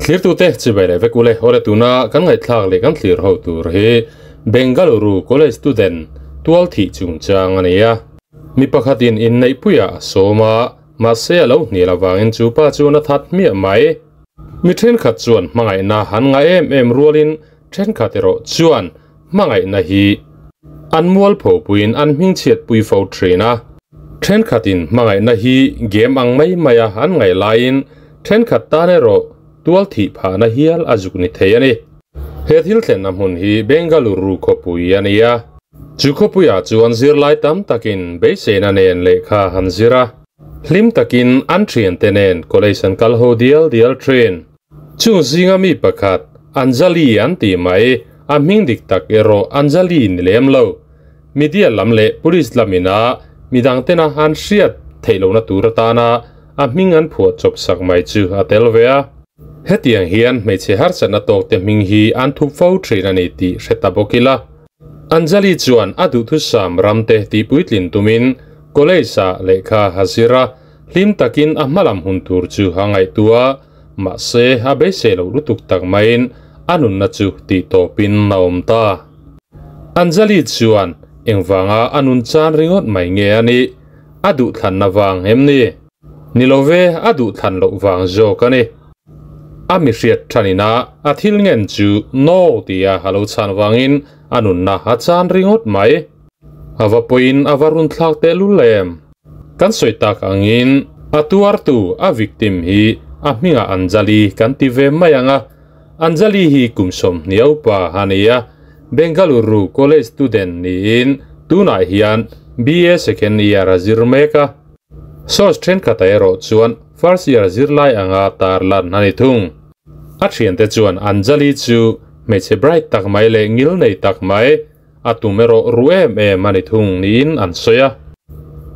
Thlirtute chibai leh vek ule awle tuna kan ngaihthlak leh kan thlir ho tur hi Bengaluru College student tual thih chungchang a ni a. Mi pakhatin inneihpuiah a sawm a, mahse a lo hnial avangin chu pa chuan a that hmiah mai. Mi thenkhat chuan hmangaihna an ngah em em rualin thenkhat erawh chuan hmangaihna hi an mualpho puiin an hmingchhiatpui fo thin a. Thenkhatin hmangaihna hi game ang mai maia an ngaih laiin thenkhat tan erawh tual thih phahna hial a zuk ni thei a ni. He thil thlenna hmun hi Bengaluru khawpui a ni a. Chu khawpuiah chuan zirlai tam takin beiseina nen lehkha han zir a. Hlim takin an thiante nen college an kal ho dial dial thin. Chung zinga mi pakhat, Anjali an tih mai, a hming dik tak erawh Anjali ni lem lo. Media lam leh police lamina midang tena an hriat theih lohna tur atana a hming an phuah chawp sak mai chu a tel ve a. Hetiang hian hmeichhe harsatna tawk te hming hi an thup fo thin a ni tih hre ta bawk ila. Anjali chuan a duhthusam ramte tihpuitlin tumin college-ah lehkha a zir a, hlim takin a hmalam hun tur chu a ngaihtuah a. Mahse, a beisei loh lutuk tak maiin a nunna chu tih tawpin a awm ta. Anjali chuan engvanga a nun chan ringawt mai nge a nih? A duhthlanna vang em ni? Ni lo ve, a duhthlan loh vang zawk a ni. A mi hriat thanina a thil ngen chu No tia a lo chhan vangin a nunna a chan ringawt mai. A va pawhin a va runthlak tehlul em? Kan sawi tak angin a tuartu, a victim, hi a hmingah Anjali kan ti ve mai ang a. Anjali hi kum sawmhnih upa a ni a, Bengaluru College student niin tunah hian BA second year a zir mek a. Source thenkhatah erawh chuan first year zirlai anga tarlan a ni thung. A thiante chuan Anjali chu hmeichhe bright tak mai leh ngil nei tak mai, A tum erawh ru em em a ni thung niin an sawi a.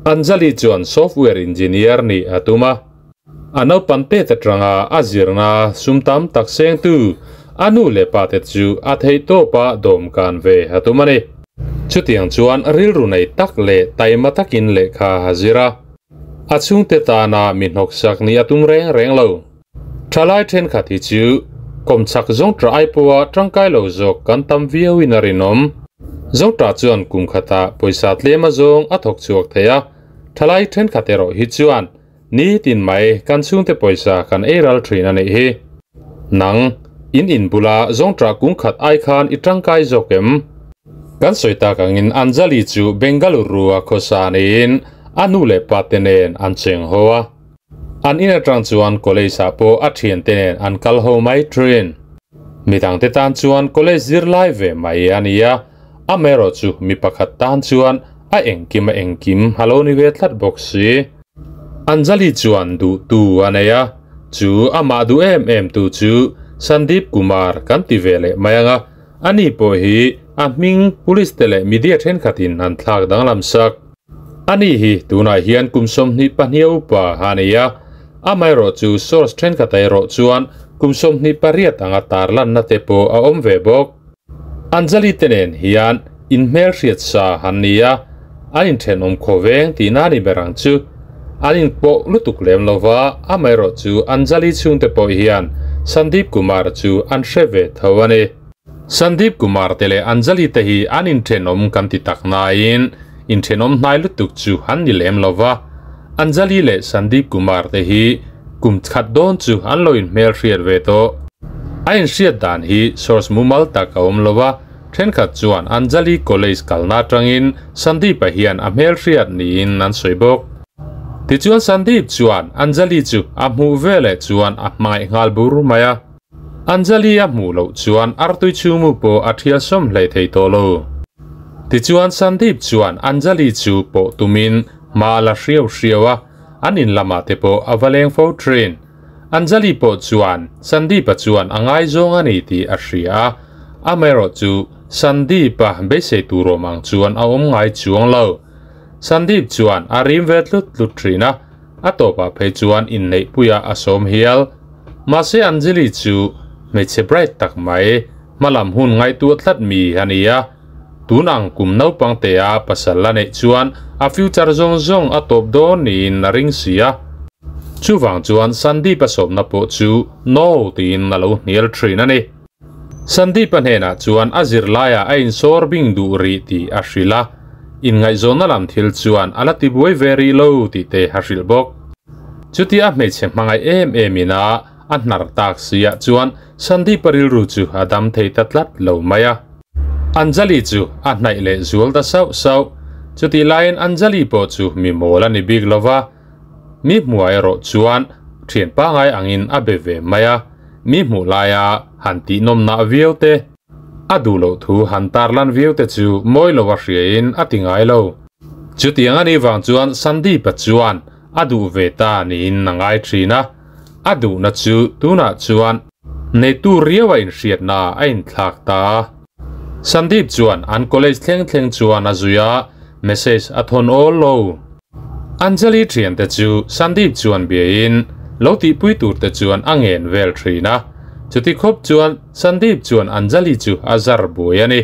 Anjali chuan software engineer nih a tum a. A naupan pet atanga a zirna sum tam tak sengtu a nu leh pa te chu a theihtawpa dawmkan ve a tum a ni. Chutiang chuan rilru nei tak leh taima takin lehkha a zir a. A chhungte tana mi hnawksak nih a tum reng reng lo. Thalai thenkhat hi chu kawmchhak zawngṭah ai pawha tangkai lo zawk kan tam viauin a rinawm. Zawngṭah chuan kum khatah pawisa tlem azawng a thawk chhuak thei a, thalai thenkhat erawh hi chuan nitin mai kan chhungte pawisa kan ei ral thin a nih hi. Nang, in in bula zawngṭah kung khat ai khan i tangkai zawk em? Kan sawi tak angin Anjali chu Bengaluru a khawsa niin a nu leh pa te nen an cheng ho a. An in atang chuan college ah pawh a thiante nen an kal ho mai thin. Midangte tan chuan college zirlai ve mai a ni a, amaherawh chu mi pakhat tan chuan a engkim a engkim a lo ni ve tlat bawk si. Anjali chuan duhtu a nei a, chu amah duh em em tu chu Sandeep Kumar kan ti ve leh mai ang a, ani pawh hi a hming police te leh media thenkhatin an thlak danglam sak. Ani hi tunah hian kum 22 upa a ni a, amaherawh chu source thenkhatah erawh chuan kum 28 anga tarlanna te pawh a awm ve bawk. Anjali te nen hian inhmelhriat sa an ni a, an inthenawm khawveng tihna a ni ber ang chu. An inpawh lutuk lem lo va, amaherawh chu Anjali chhungte pawh hian Sandeep Kumar chu an hre ve tho a ni. Sandeep Kumar te leh Anjali te hi an inthenawm kan ti tak nain inthenawm hnai lutuk chu an ni lem lo va. Anjali leh Sandeep Kumar te hi kum khat dawn chu an lo inhmelhriat ve tawh. A inhriat dan hi source mumal tak a awm lo va, thenkhat chuan Anjali college kalna atangin Sandeep-a hian a hmelhriat niin an sawi bawk. Tichuan Sandeep chuan Anjali chu a hmuh veleh chuan a hmangaih nghal bur mai a. Anjali a hmuh loh chuan artui chhungmu pawh a thial sawm hlei thei tawh lo. Tichuan Sandeep chuan Anjali chu pawh tumin hma a la hriau hriau a, an in lamah te pawh a va leng fo thin. Anjali pawh chuan Sandeep-a chuan a ngaizawng a ni tih a hria a, amaherawh chu Sandeep-a beisei tur awm ang chuan a awm ngai chuang lo. Sandeep chuan a rim ve tlut tlut thin a, A tawpah phei chuan inneihpuiah a sawm hial. Mahse Anjali chu hmeichhe bright tak mai, hmalam hun ngaihtuah tlat mi a ni a. Tun ang kum naupang tea pasal la neih chuan a future zawng zawng a tawp dawn niin a ring si a. Chuwang chuan Sandeep a sawmna pawh chu no tiin a lo hnial thin a ni. Sandeep a hnenah chuan a zirlaiah a insawr bing duh rih tih a hrilh a, inngaihzawnna lam thil chuan a la tibuai ve rih lo tih te a hrilh bawk. Chutia a hmeichhe hmangaih em em ina a hnar tak siah chuan Sandeep a rilru chu a dam thei ta tlat lo mai a. Anjali chu a hnaih leh zual ta sauh sauh. Chutih laiin Anjali pawh chu mi mawl a ni bik lo va, mi hmuh erawh chuan thian pangai angin a be ve mai a, mi hmuh laia han tih nawmnah viau te, a duh loh thu han tarlan viau te chu mawi lo a hriain a ti ngai lo. Chutiang a nih vang chuan Sandeep-a chuan a duh ve ta niin a ngai thin a, a duhna chu tunah chuan neitu riau a inhriatna a inthlak ta. Sandeep chuan an college thleng thleng chuan a zui a, message a thawn awl lo. Anjali thiante chu Sandeep chuan biain lo tihpui tur te chuan a ngen vel thin a, chuti khawp chuan Sandeep chuan Anjali chu a zar buai a ni.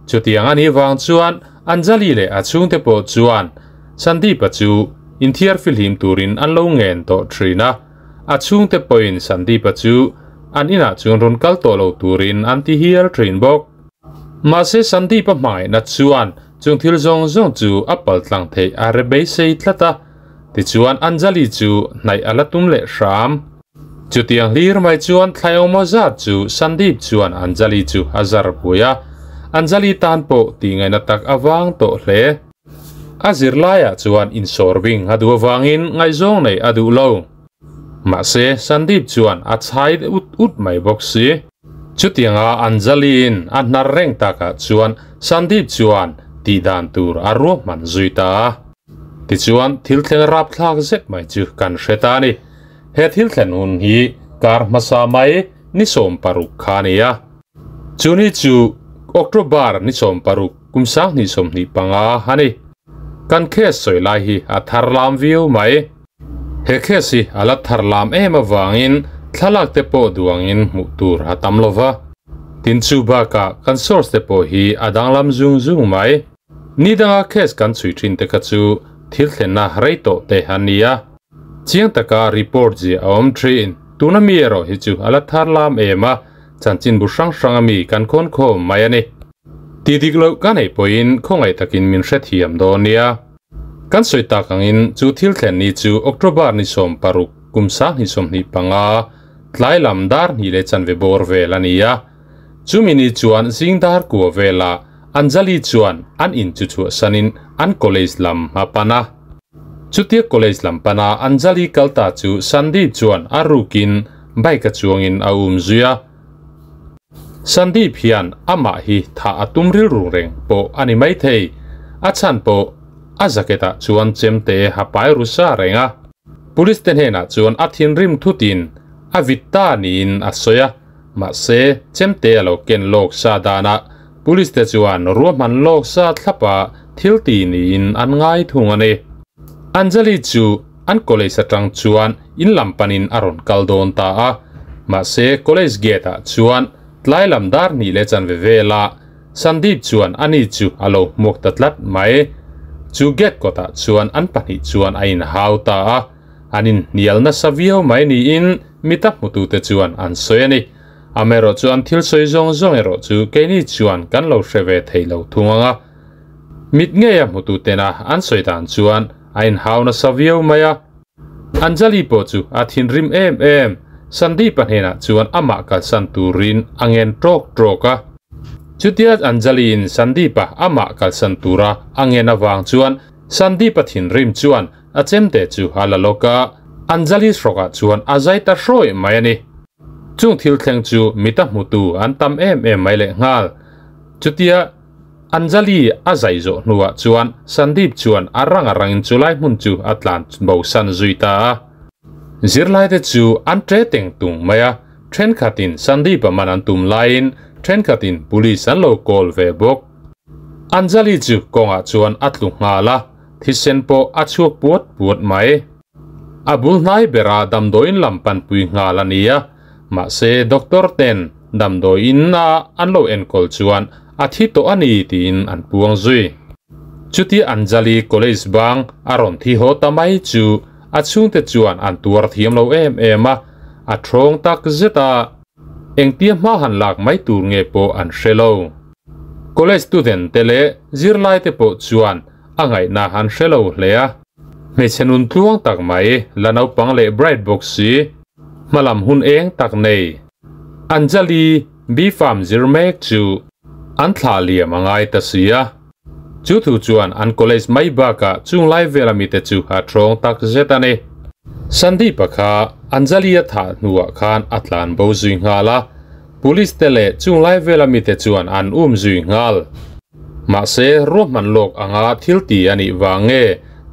Chutiang a nih vang chuan Anjali leh a chhungte pawh chuan Sandeep-a chu inthiar fihlim turin an lo ngen tawh thin a, a chhungte pawhin Sandeep-a chu an inah chuan rawn kal tawh lo turin an ti hial thin bawk. Mahse Sandeep-a hmangaihna chuan chung thil zawng zawng chu a paltlang theih a re beisei tlat a, tichuan Anjali chu hnaih a la tum leh hram. Chutiang hlir mai chuan thlai awm zat chu Sandeep chuan Anjali chu a zar pui a, Anjali tan pawh tih ngaihna tak avang tawh hle. A zirlaiah chuan insawr bing a duh avangin ngaihzawng nei a duh lo. Mahse Sandeep chuan a chhai ut ut mai bawk si. Chutianga Anjali-in a hnar reng takah chuan Sandeep chuan tih dan tur a ruahman zui ta a. Tichuan thil thleng rapthlak zet mai chu kan hre ta a ni. He thil thlen hun hi kar hmasa mai ni 16 kha a ni a. Chu ni chu October ni 16 kum 2025 a ni. Kan case sawi lai hi a thar lam viau mai. He case hi a la thar lam em avangin thlalak te pawh duangin hmuh tur a tam lo va. Tin chu bakah kan source te pawh hi a danglam zung zung mai. Ni danga case kan chhui thin te kha chu thil thlenna rei tawh te a ni a. Chiang taka report zia a awm thin. Tuna mi erawh hi chu a la thar lam em a, chanchin bu hrang hrang a mi kan khawn khawm mai a ni. Ti dik loh ka neih pawhin khawngaih takin min hrethiam dawn nia. Kan sawi tak angin chu thil thlen ni chu October ni 16 kum 2025 tlai lam dar hnih leh chanve bawr vel a ni a. Chumi ni chuan zing dar kua velah Anjali chuan an in chu chhuahsanin an college lam a pan a. Chutia college lam pana Anjali kalta chu Sandeep chuan a rukin bike a chuangin a um zui a. Sandeep hian amah hi tha a tum rilru reng pawh a ni mai thei. A chhan pawh a jacket-ah chuan chemte ha pai ru sa reng a. Police te hnenah chuan a thinrim thutin a vit ta niin a sawi a. Mahse chemte a lo ken lawk sa danah police te chuan ruahman lawk sa thlapa thil ti niin an ngai thung a ni. Anjali chu an college atang chuan in lam panin a rawn kal dawn ta a. Mahse college gate-ah chuan tlai lam dar hnih leh chanve velah Sandeep chuan ani chu a lo hmuak ta tlat mai. Chu gate kawtah chuan an pahnih chuan a inhau ta a. An inhnial nasa viau mai niin mita hmutute chuan an sawi a ni. Amaherawh chu an thil sawi zawng zawng erawh chu keini chuan kan lo hre ve thei lo thung ang a. Mit ngeia hmututena an sawi dan chuan a inhau nasa viau mai a. Anjali pawh chu a thinrim em em. Sandeep-a hnenah chuan amah kalsan turin a ngen tawk tawk a. Chutia Anjali-in Sandeep-a amah kalsan tura a ngen avang chuan Sandeep-a thinrim chuan a chemte chu a la lawk a, Anjali hrawkah chuan a zai ta hrawih mai a ni. Chung thil thleng chu mita hmutu an tam em em mai leh nghal. Chutia Anjali a zai zawh hnuah chuan Sandeep chuan a rang a rangin chulai hmun chu a tlan bosan zui ta a. Zirlaite chu an tre teng tung mai a, thenkhatin Sandeep-a man an tum laiin thenkhatin police an lo call ve bawk. Anjali chu kawngah chuan a tlu nghal a, thisen pawh a chhuak puat puat mai. A bul hnai bera damdawiin lam panpui nghal a ni a, mahse doctor ten damdawiin a an lo enkawl chuan a thi tawh a ni tiin an puang zui. Chuti Anjali college bang a rawn thi haw ta mai chu a chhungte chuan an tuar thiam lo em em a, a thawng tak zet a, engtia hma han lak mai tur nge pawh an hre lo. College student te leh zirlai te pawh chuan a ngaihna an hre lo hle a. Hmeichhe nun tluang tak mai, la naupang leh bright bawk si, hmalam hun eng tak nei. Anjali B-Farm zir mek chu an thlah liam a ngai ta si a. Chu thu chuan an college mai bakah chung lai vela mite chu a thawng tak zet a ni. Sandeep-a kha Anjali-a thah hnuah khan a tlan bo zui nghal a, police te leh chung lai vela mite chuan an um zui nghal. Mahse, ruahman lawk anga thil ti a nih vang nge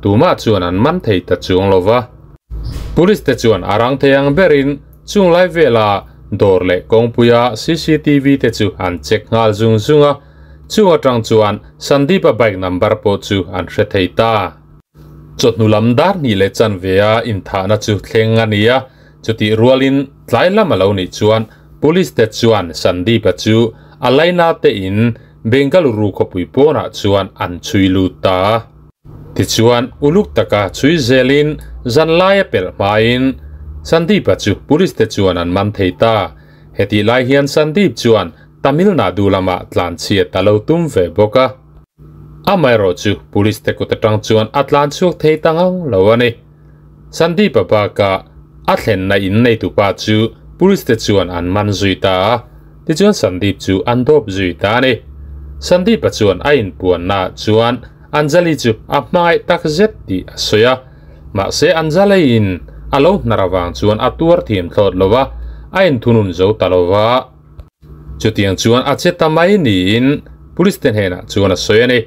tumah chuan an man thei ta chuang lo va. Police te chuan a rang thei ang berin chung lai vela dawr leh kawngpuia cctv te chu an check nghal zung zung a, chung atang chuan Sandeep-a bike number pawh chu an hre thei ta. Chawhnu lam dar hnih leh chanve-a inthahna chu thleng a ni a, chutih rualin tlai lam a lo nih chuan Police te chuan Sandeep-a chu a laina te in Bengaluru khawpui pawnah chuan an chhui lut ta a. Tichuan uluk taka chhui zelin zanlai a pelh hmain Sandeep-a chu Police te chuan an man thei ta. Hetih lai hian Sandeep chuan Tamil Nadu lamah tlanchhiat a lo tum ve bawk a. Amaherawhchu Police te kut atang chuan a tlanchhuak thei ta ngang lo a ni. Sandeep-a bakah a thlenna in neitupa chu Police te chuan an man zui ta a, tichuan Sandeep chu an dawp zui ta a ni. Sandeep-a chuan a inpuannaah chuan Anjali chu a hmangaih tak zet tih a sawi a, mahse Anjali-in a lo hnar avang chuan a tuar thiam thlawt lo va, a inthunun zo ta lo va. Chutiang chuan a che ta mai niin Police te hnenah chuan a sawi a ni.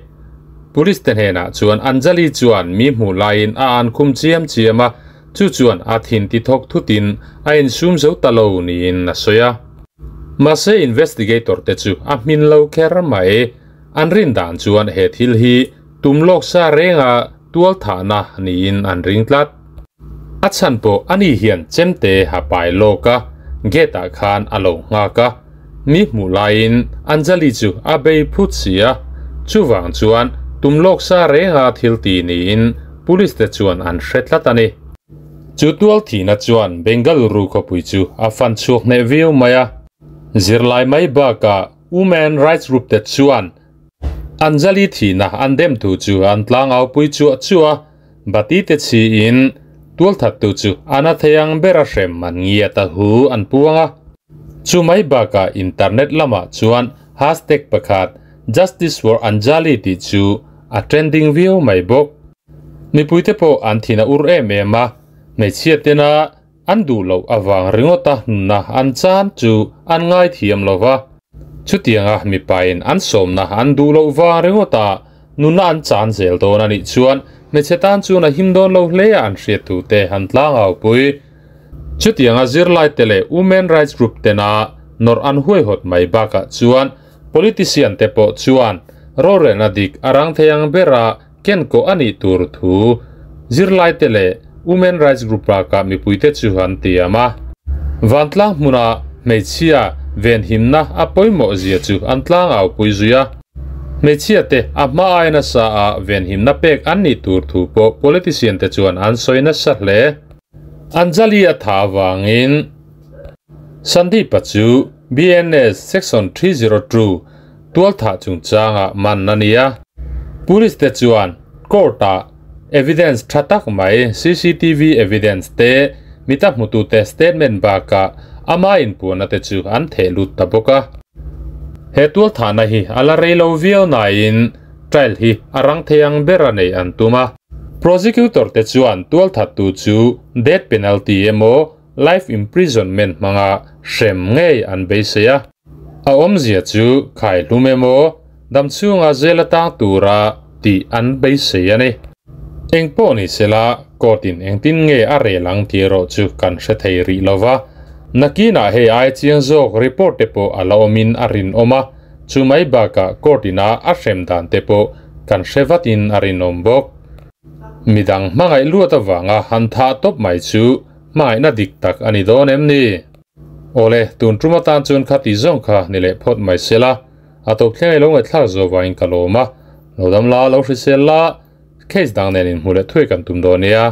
Police te hnenah chuan Anjali chuan mi hmuh laiin a an khum chiam chiam a, chu chuan a thin ti thawk thutin a insum zo ta lo niin a sawi a. Mahse investigator te chu a hmin lo kher mai. An rin dan chuan he thil hi tum lawk sa renga tual thahna niin an ring tlat. A chhan pawh ani hian chemte ha pai lawk a, gate ah khan a lo nghak a, mi hmuh laiin Anjali chu a bei phut si a, chuvang chuan tum lawk sa renga thil ti niin police te chuan an hre tlat a ni. Chu tual thihna chuan Bengaluru khawpui chu a fan chhuak hneh viau mai a, zirlai mai bakah Women Rights Group te chuan Anjali thihna an dem thu chu an tlangau pui chuah chuah a, Bati te chhiin tualthattu chu a na thei ang bera hrem an ngiat a hu an puang a. Chu mai bakah internet lamah chuan hashtag pakhat JusticeForAnjali tih chu a trending viau mai bawk. Mipuite pawh an thin a ur em em a, hmeichhia tena An duh loh avang ringawta nunna an chan chu an ngaithiam lo va. Chutianga mipain an sawmna an duh loh vang ringawta nunna an chan zel dawn a nih chuan hmeichhe tan chuan a him dawn lo hle a an hriat thu te an tlangaupui. Chutianga zirlaite leh Women Rights Group tena nawrh an huaihawt mai bakah chuan politician te pawh chuan rorelna dik a rang thei ang bera Kenkawh a nih tur thu zirlaite leh Women Rights Group bakah mipuite chu an tiam a. Vantlang hmuna hmeichhia venhimna a pawimawh zia chu an tlangau pui zui a. Hmeichhiate a hma ai nasa a venhimna pek an nih tur thu pawh politician te chuan an sawi nasa hle. Anjali a tha avangin Sandeep-a chu BNS Section 302 tualthah chungchangah man a ni a. Police te chuan court-ah evidence tha tak mai cctv evidence te mita hmutute statement bakah ama inpuanna te chu an theh lut ta bawk a. He tualthahna hi a la rei lo viau nain trial hi a rang thei ang ber a neih an tum a. Prosecutor te chuan tualthattu chu death penalty emaw life imprisonment hmanga hrem ngei an beisei a. A awmzia chu khaihlum emaw damchhunga zel atang tura tih an beisei a ni. Engpawh ni sela court-in engtin nge a rel ang tih erawh chu kan hre thei rih lo va. Nakinah hei ai chiang zawk report te pawh a la awmin a rinawm a, chu mai bakah court-ina a hrem dan te pawh kan hre vatin a rinawm bawk. Midang hmangaih luat avanga han thah tawp mai chu hmangaihna dik tak a ni dawn em ni? Awle, tun tum atan chuan kha ti zawng kha ni leh phawt mai sela, a tawp thleng ei lo ngaihthlak zawh vangin ka lawm a, lo dam la, lo hrisel la, case dang nen inhmuh leh thuai kan tum dawn nia.